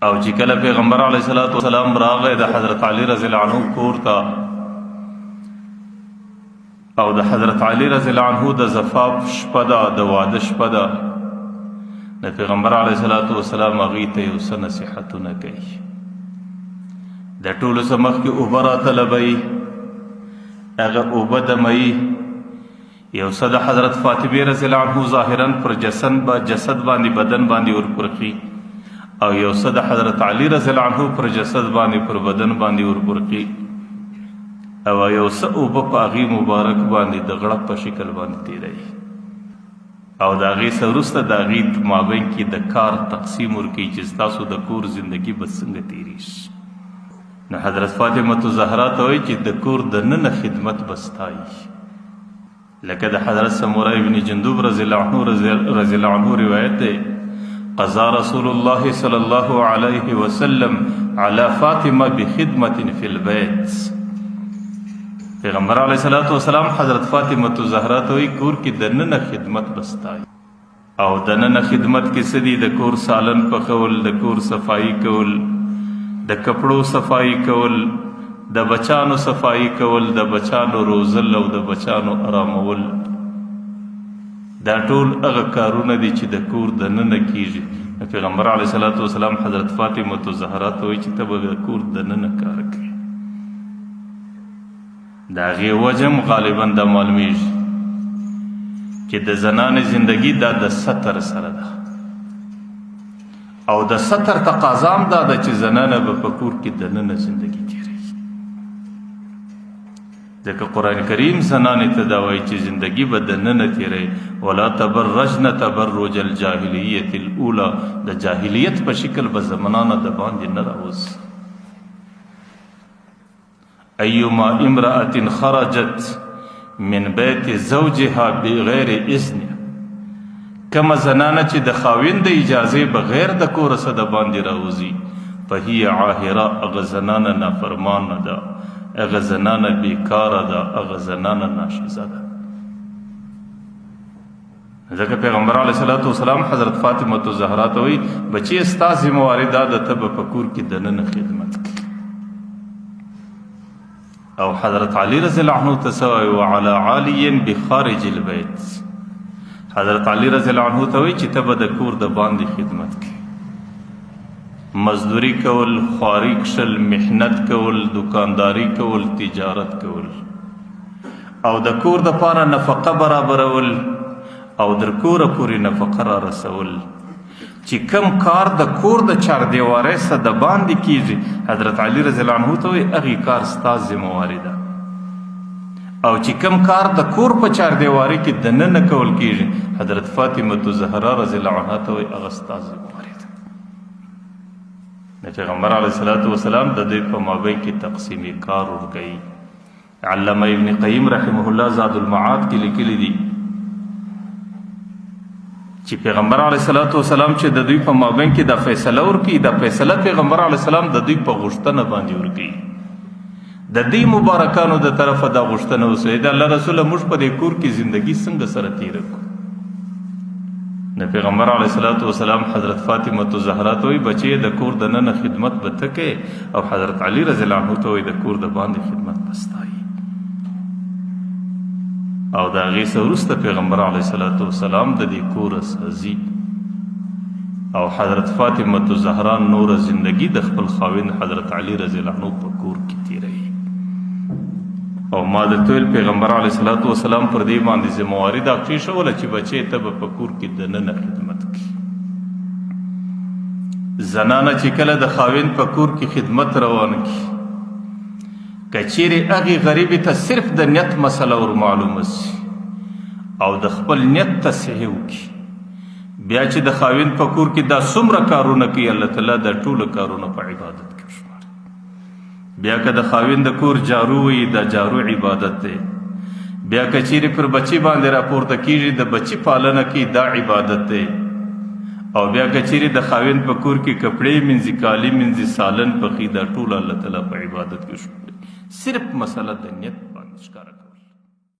او چې کله پیغمبر علیه الصلاۃ والسلام راغی د حضرت علی رضی الله عنه کور ته، او د حضرت علی رضی الله عنه د زفاف شپه ده، د واده شپه ده، د پیغمبر علیه الصلاۃ والسلام هغوی ته یو څه نصیحتونه کوي. د ټولو څه مخکې اوبه راطلبوي، هغه اوبه دموي. یو څه د حضرت فاطمه رضی الله عنه ظاهرا پر جسد باندې بدن باندې ورپرخي، او یو څه د حضرت علی رضی الله عنه پر جسد باندې پر بدن باندې ورپرخي، او یو څه اوبه په هغې مبارک باندې د غړپ په شکل باندې تېروي. او د هغې څه وروسته د هغې مابین کې د کار تقسیم ورکوي چې ستاسو د کور زندګي به څنګه تېرېږي. نو حضرت فاطمة الزهرا ته وایي چې د کور دننه خدمت به ستا وي، لکه د حضرت سموره ابن جندوب رضی الله عنه رضی الله عنه روایت دی، قضا رسول الله صلی الله علیه وسلم على فاطمه بخدمت فی البیت. پیغمبر علیه الصلاۃ والسلام حضرت فاطمه الزهرا ته وایي کور کې دننه خدمت به ستا وي. او دننه خدمت کې څه دي؟ د کور سالن پخول، د کور صفايي کول، د کپړو صفايي کول، د بچانو صفايي کول، د بچانو روزل او د بچانو ارامول. دا ټول هغه کارونه دي چې د کور دننه کیږي. پیغمبر علیه الصلاۃ والسلام حضرت فاطمه الزهرا ته وایي چې ته به د کور دننه کار کوې. د هغې وجه هم غالبا دا معلومیږي چې د زنانې زندگی دا د ستر سره ده، او د ستر تقاضا هم دا ده چې زنانه به په کور کې دننه زندگی تېروي. ځکه قرآن کریم زنانې ته دا وایي چې زندگی به دننه تېروي، ولا تبرجن تبرج الجاهلیت الاولی، د جاهلیت په شکل به زنانه د باندې نه راوځي. ايما امرأة خرجت من بيت زوجها بغیر اذن، کما زنانه چې د خاوند د اجازې بغیر د کور څخه د باندې راوځي، فهي عاهره، هغه زنانه نافرمانه ده، هغه زنانه بیکاره ده، هغه زنانه ناشزه ده. ځکه پیغمبر علیه الصلاۃ والسلام حضرت فاطمه الزهرا ته وایي بچی ستا ذمہواري دا ده ته به په کور کې دننه خدمت کوي. او حضرت علی رضی الله عنه ته څه وایي؟ وعلى علی بخارج البیت. حضرت علی رضی الله عنه ته وایي چې ته به د کور د باندې خدمت کوي، مزدوري کول، خواري کښل، محنت کول، دکانداري کول، تجارت کول، او د کور د پاره نفقه برابرول، او در کوره پورې نفقه را رسول. چې کم کار د کور د چار دیوارۍ څخه د باندې کیږي، حضرت علی رضی الله عنه ته وایي هغې کار ستا ذمهواري ده. او چې کم کار د کور په چار دیوارۍ کې دننه کول کیږي، حضرت فاطمة الزهرا رضی الله عنها ته وایي هغه ستا ذمهواري ده. د پیغمبر علیه الصلاة والسلام د دوی په مابین کې تقسیمي کار ورکوي. علامه ابن قیم رحمه الله زاد المعاد کې لیکلي دي چې پیغمبر علیه الصلاۃ والسلام چې د دوی په مابین کې دا فیصله ورکړي، دا فیصله پیغمبر علیه السلام د دوی په غوښتنه باندې ورکړي. د دې مبارکانو د طرفه دا غوښتنه وسوه، د الله رسول موږ په دې کور کې زندگی څنګه سره تیره کړو. د پیغمبر علیه الصلاۃ والسلام حضرت فاطمه الزهرا ته وایي بچی د کور دننه خدمت به ته کوې، او حضرت علی رضی الله عنه ته وایي د کور د باندې خدمت به ستا وي. او د هغې څخه وروسته پیغمبر علیه الصلاۃ والسلام د دې کور سازي، او حضرت فاطمه الزهرا نور زندگی د خپل خاوند حضرت علی رضی الله عنه په کور کې تیروي. او ما درته ویل پیغمبر علیه الصلاۃ والسلام پر دې باندې ذمہواري دا کېښوله چې بچی ته به په کور کې دننه خدمت کوي. زنانه چې کله د خاوند په کور کې خدمت روان کړي، که چیرې هغې غریبې ته صرف د نیت مسله ور معلومه سي او د خپل نیت تصحیح وکړي، بیا چې د خاوند په کور کې دا څومره کارونه کوي، الله تعالی دا ټول کارونه په عبادت کې شماري. بیا که د خاوند د کور جارو وي، دا جارو عبادت دی. بیا که چیرې پر بچی باندې راپورته کیږي، د بچی پالنه کوي، دا عبادت دی. او بیا که چیرې د خاوند په کور کې کپړې مینځي، کالي مینځي، سالن پخي، دا ټول الله تعالی په عبادت کې شماري. صرف مسله د نیت باندې ښکاره کوي.